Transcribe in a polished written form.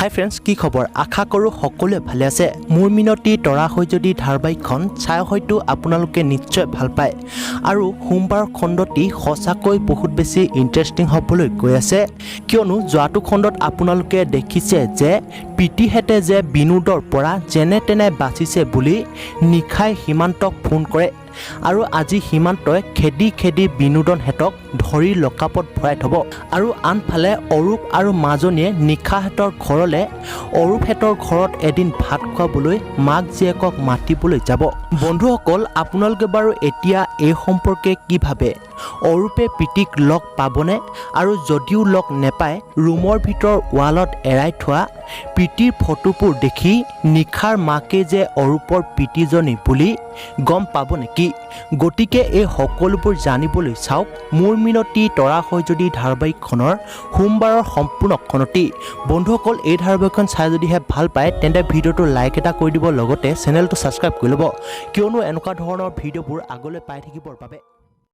হাই friends, কি খবৰ? আশা কৰোঁ সকলোৱে ভালে আছে। মোৰ মিনতি তৰা হৈ যদি ধাৰাবাহিকখন চাই হয়তো আপোনালোকে নিশ্চয় ভাল পায় আৰু সোমবাৰৰ খণ্ডটি সঁচাকৈ বহুত বেছি ইণ্টাৰেষ্টিং হ'বলৈ গৈ আছে, কিয়নো যোৱাটো খণ্ডত আপোনালোকে দেখিছে যে প্ৰীতিহেঁতে যে বিনোদৰ পৰা যেনে তেনে বাচিছে বুলি নিশাই সীমান্তক ফোন কৰে আৰু আজি সীমান্তই খেদি খেদি বিনোদনহেঁতক ধৰি লকাপত ভৰাই থ'ব। আৰু আনফালে অৰূপ আৰু মাজনীয়ে নিশাহঁতৰ ঘৰলৈ, অৰূপহঁতৰ ঘৰত এদিন ভাত খুৱাবলৈ মাক জীয়েকক মাতিবলৈ যাব। বন্ধুসকল, আপোনালোকে বাৰু এতিয়া এই সম্পৰ্কে কি ভাবে? অৰূপে প্ৰীতিক লগ পাবনে? আৰু যদিও লগ নেপায়, ৰুমৰ ভিতৰ ৱালত এৰাই থোৱা প্ৰীতিৰ ফটোবোৰ দেখি নিশাৰ মাকে যে অৰূপৰ প্ৰীতিজনী বুলি গম পাব নেকি? গতিকে এই সকলোবোৰ জানিবলৈ চাওক মোৰ মিনতি তৰা হৈ যদি ধাৰাবাহিকখনৰ সোমবাৰৰ সম্পূৰ্ণ খণ্ডটি। বন্ধুসকল, এই ধাৰাবাহিকখন চাই যদিহে ভাল পায়, তেন্তে ভিডিঅ'টো লাইক এটা কৰি দিব, লগতে চেনেলটো ছাবস্ক্ৰাইব কৰি ল'ব, কিয়নো এনেকুৱা ধৰণৰ ভিডিঅ'বোৰ আগলৈ পাই থাকিবৰ বাবে।